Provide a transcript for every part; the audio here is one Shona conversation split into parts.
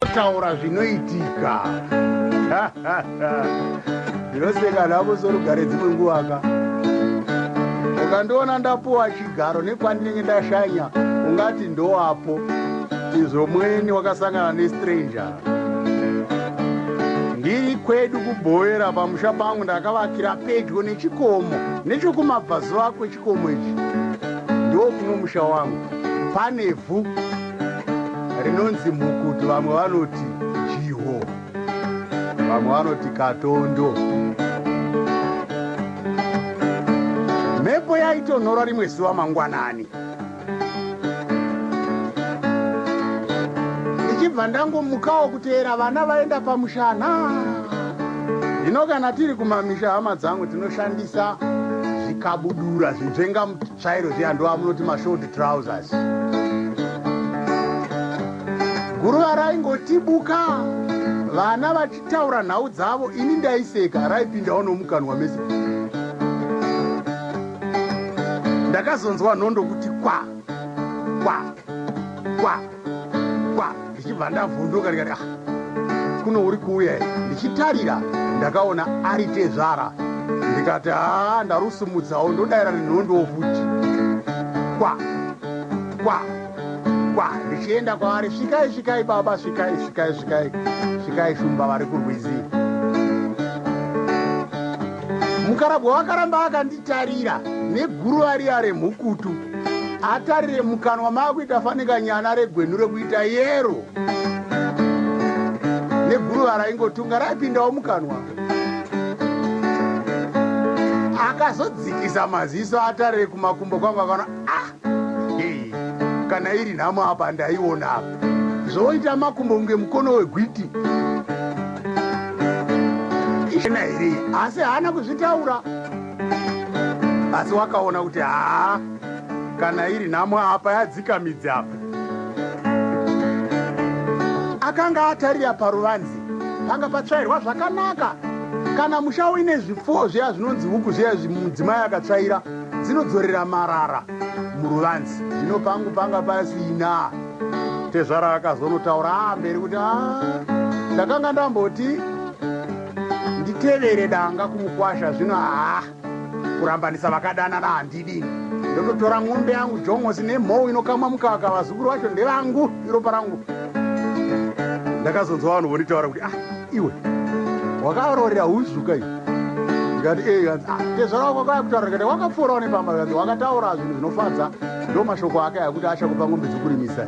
Taura zvinoitika. Ndinoseka nhamo sorugare dzimwe nguva ka. Ukandiona ndapuwa chigaro nekwandinenge ndashanya ungati ndowapo izvo mweni wakasangana nestranger. Ndiri kwedu kubhowera pamusha pangu ndakavakira pedyo nechikomo nechokumabvazuva kwechikomo ichi ndokuno musha wangu pane vhu rinonzi mukutu vamwe vanoti jiho vamwe vanoti katondo mhepo yaitonhora rimwe zuva mangwanani ndichibva ndangomukawo kuteera vana vaenda pamushana hino kana tiri kumamisha hama dzangu tinoshandisa zvikabudura zvinzvenga Tsvairo zviya ndoamunoti mashort trousers. Guruva raingotibuka vana vachitaura nhau dzavo ini ndaiseka raipindawo nomukanwa mese. Ndakazonzwa nhondo kuti kwa kwa kwa kwa ndichibva ndavhunduka ndikati ah, kuno uri kuuya here ndichitarira ndakaona ari tezvara ndikati haa ndarusimudzawo ndodaira nenhondowo futi kwa kwa kwa ndichienda kwavari svikai svikai baba svikai svikai svikai svikai shumba vari kurwizi mukarabwa wakaramba akanditarira neguruva riya remhukutu atarire mukanwa maakuita fanika nyana regwenhu rekuita yero neguruva raingotunga raipindawo mukanwa akazodzikisa maziso atarire kumakumbo kwangu akaona ah hey, kana iri nhamo apa ndaiona apa zvoita makumbo kunge mukono wegwiti ishena here asi haana kuzvitaura asi wakaona kuti haa kana iri nhamo apa yadzika midzi apa akanga atarira paruvanzi panga patsvairwa zvakanaka kana musha uine zvipfuwo zviya zvinonzi huku zviya mudzimai akatsvaira dzinodzorera marara muruvanzi zvino pangu panga pasina tezvara akazonotaura amberi kuti a ndakanga ndamboti nditevere danga kumukwasha zvino haa kurambanisa vakadanana handidi ndototora ng'ombe yangu jongosi nemhou inokamwa mukaka vazukuru vacho ndevangu iropa rangu ndakazonzwa vanhu vonditaura kuti ah iwe wakaroorera huzuka iwe ndikati e kanzi ah tezvara wako akauya kutaura ndikati wakapfuurawo nepamba kanzi wakataura zvinhu zvinofadza ndo mashoko ake akuti achakupa ng'ombe dzekurimisa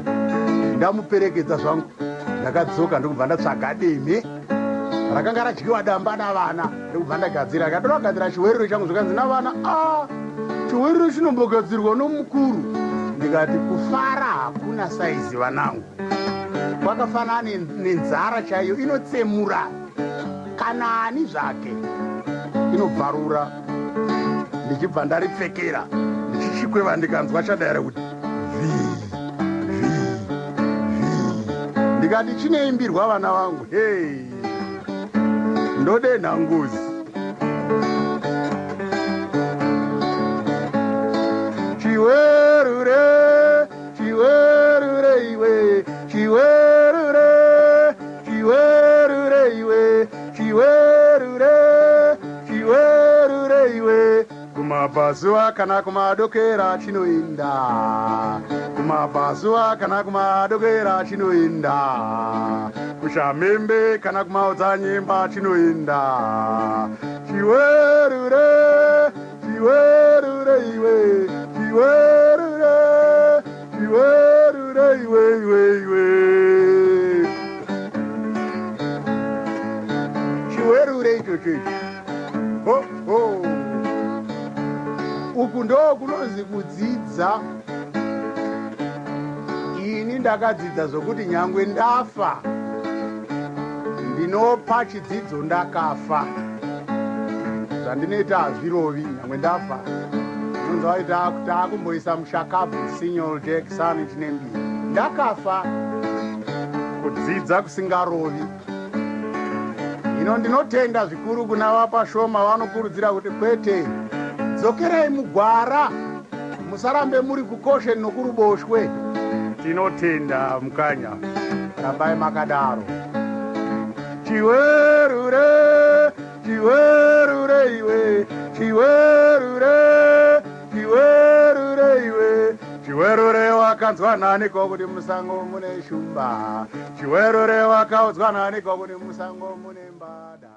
ndamuperekedza zvangu ndakadzoka ndokubva ndatsvaga demhe rakanga radyiwa damba navana ndokubva ndagadzira akadora kugadzira chiwerero changu zvikanzi navana a ah, chiwerero chinombogadzirwa nomukuru ndikati kufara hakuna saizi vanangu kwakafanana nenzara chaiyo inotsemura kana ani zvake inobvarura ndichibva ndaripfekera ndichichikweva ndikanzwa chadaira kuti vii vii vii ndikati chineimbirwa vana vangu hei ndodenha ngozi chiwerure chiwerure iwe chiwerure chiwerure iwe chiwerure chiwerure iwe kumabvazuva kana kumadokera chinoinda kumabvazuva kana kumadokera chinoinda kushamembe kana kumaodzanyemba chinoinda chiwerure chiwerure iwe chiwerure chiwerure iwe iwe iwe chiwerure ichocho icho ho ho uku ndo kunonzi kudzidza ini ndakadzidza zvokuti nyangwe ndafa ndinopa chidzidzo ndakafa zvandinoita hazvirovi nyangwe ndafa unonzi waita taakumboisa mushakabvu signal jack sani chinembiri ndakafa kudzidza kusingarovi Hino ndinotenda zvikuru kuna vaPashoma vanokurudzira kuti kwete, dzokerai mugwara, musarambe muri kukosheni nokuruboshwe. Tinotenda Mukanya. Rambai makadaro. Chiwerure, chiwerure iwe, chiwerure, chiwerure iwe. Chiwerure wakanzwa naniko kuti musango mune shumba? Chiwerure wakaudzwa naniko kuti musango mune mbada?